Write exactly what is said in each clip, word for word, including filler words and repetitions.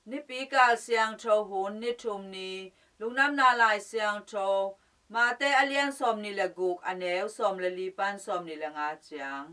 Nipi kal siangtho hun, ni thum ni, lungdamna lai siangtho, Mate a lian sawm nih le guk, a neu sawm le li pan sawm nih le nga ciang.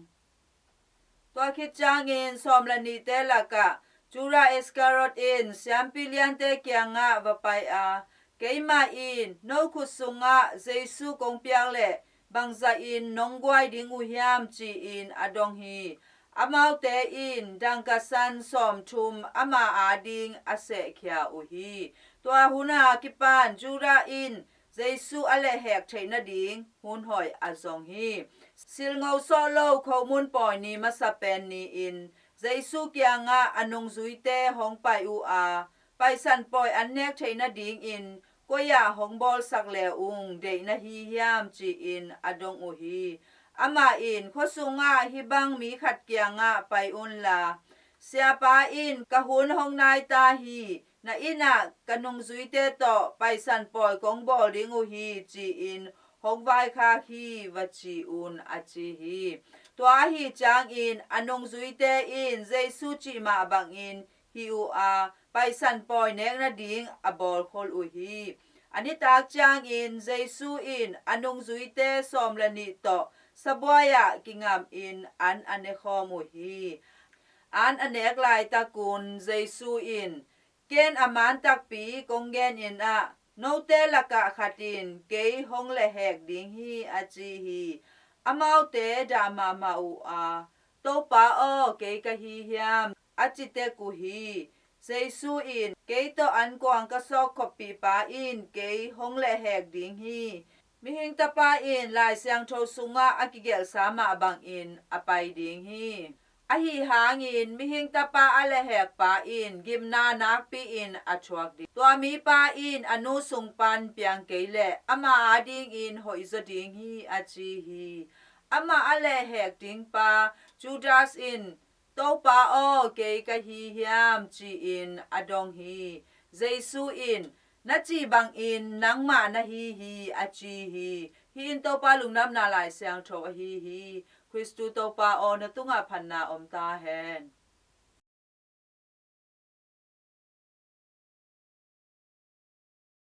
Tua khit ciangin sawm le nihte lakah Judah Iskariot in siampi liante kiangah va pai a, "Keimah in no khut sungah Jesu kong piak leh bangzah in nong guai ding uh hiam?" ci-in a dong hi. Amaute in dangka san sawmthum ama ading a sehkhia uh hi. Tua hun a kipan Judah in Jesu a lehhek theih nading hun hoih a zong hi. Silngo sawh lo khomun pawi ni masa pen ni-in Jesu kiangah a nungzuite hong pai uh a, Paisan pawi an nek theih nadingin koi-ah hong bawlsak le ung deih na hi hiam, ci-in a dong uh hi. Amah in, "Khua sungah hih bang mi khat kiangah pai unla, 'Siapa in ka hun hong nai ta hi, na innah ka nungzuite tawh Paisan pawi kong bawl ding uh hi,' ci-in hong vaikhak hi," va ci un, a ci hi. Tua ahi ciangin a nungzuite in Jesu cih mah bangin hih uh a, Paisan pawi nek nading a bawlkhol uh hi. A nitak ciangin Jesu in a nungzuite sawm le nih tawh sabuai-ah kingamin an a nekhawm uh hi. An a nek laitakun Jesu in, "Ken a man takpi kong genin ah, note lakah khat in kei hong lehhek ding hi," a ci hi. Amaute dah mahmah uh a, "Topa aw, kei ka hi hiam?" a ci tek uh hi. Jesu in, "Kei tawh ankuang ka sawk khoppihpa in kei hong lehhek ding hi. Mihing Tapa in Lai Siangtho sungah a kigelhsa mah bangin a pai ding hi. Ahi hangin Mihing Tapa a lehhekpa in gimna nakpi-in a thuak ding. Tua mipa in a nu sung pan piang kei leh ama adingin hoihzaw ding hi," a ci hi. Amah a lehhek dingpa Judas in, "Topa aw, kei ka hi hiam?" ci-in a dong hi. Jesu in, "Na cih bangin nangmah na hi hi," a ci hi. Hih in Topa Lungdamna Lai Siangtho ahi hi. Khristu Topa aw, na tungah phatna om ta hen.